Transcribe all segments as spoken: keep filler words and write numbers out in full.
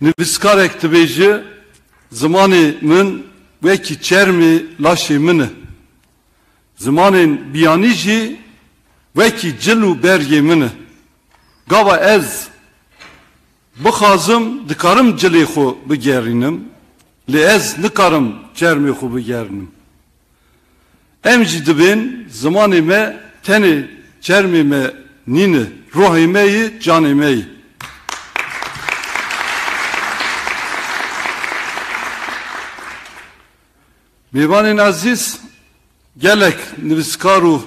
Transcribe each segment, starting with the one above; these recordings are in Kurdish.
Nivîskarek dibêje, zimanê min wekî çermê laşê min e. Zimanên biyanî jî wekî cil û bergê min e. Gava ez bixwazim, dikarim cilê xwe bigerînim, lê ez nikarim çermê xwe bigerînim. Em jî dibên zimanê me tenê çermê me nîne, ruhê me yê, canê me yê. Mêvanên ezîz, gelek nivîskar û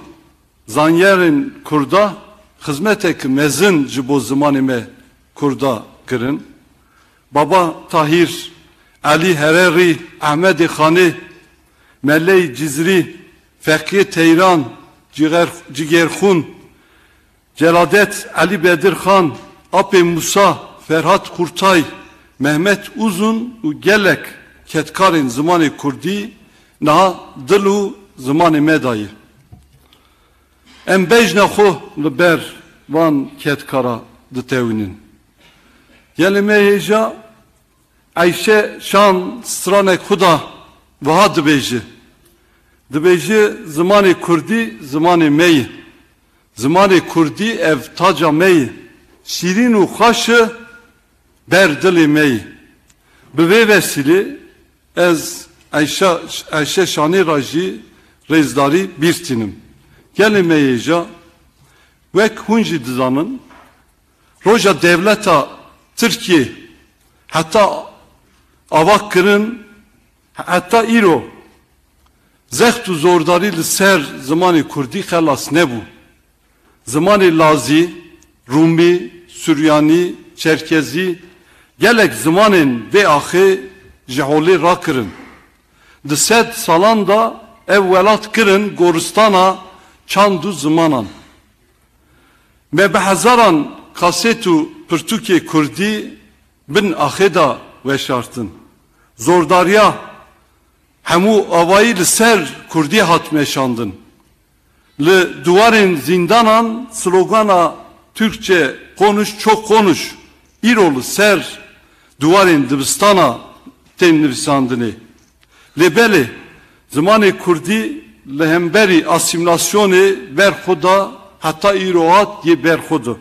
zanyerên Kurda xizmetek mezin ji bo zimanê me Kurda kirin. Baba Tahîr, Elî Hererî, Ehmedê Xanê, Meley Cizrî, Feqiyê Teyran, Ciger-, Cigerxûn, Celadet, Elî Bedirxan, Apê Musa, Ferhat Kurtay, Mehmet Uzun û gelek kedkarên zimanê kurdî niha dil û zimanê me de ye. Em bejna xwe li ber van kedkara ditewînin. Gelê me hêja Eyşe Şan stranek xwe da wiha dibêje. Dibêje, zimanê kurdî zimanê me ye. Zimanê kurdî ev taca me ye. Şîrîn û xweş e, ber dilê me ye. Bi vê vesîlê ez Eyşa, Eyşe Şanê ra jî rêzdarî bîr tînim. Gelê me yê ja, wek hûn jî dizanin, roja dewleta Tirkiyê heta ava kirin, heta îro zext û zordarî li ser zimanê kurdî xelas nebû. Zimanê lazî, rûmî, suryanî, çerkezî, gelek zimanên vê axê ji holê rakirin. Di sed salan de ev welat kirin goristana çand û zimanan. Me bi hezaran kaset û pirtûkê kurdî bin axê de weşartin. Zordariya hemû avayî li ser kurdî hat meşandin. Li duwarên zîndanan slogana "Türkçe konuş, çok konuş" îro li ser duwarên dibistana tên nivîsandinê. Lê belê, zimanê kurdî li hemberî asîmîlasyonê ber xwe da, heta îro hat yê ber xwe de.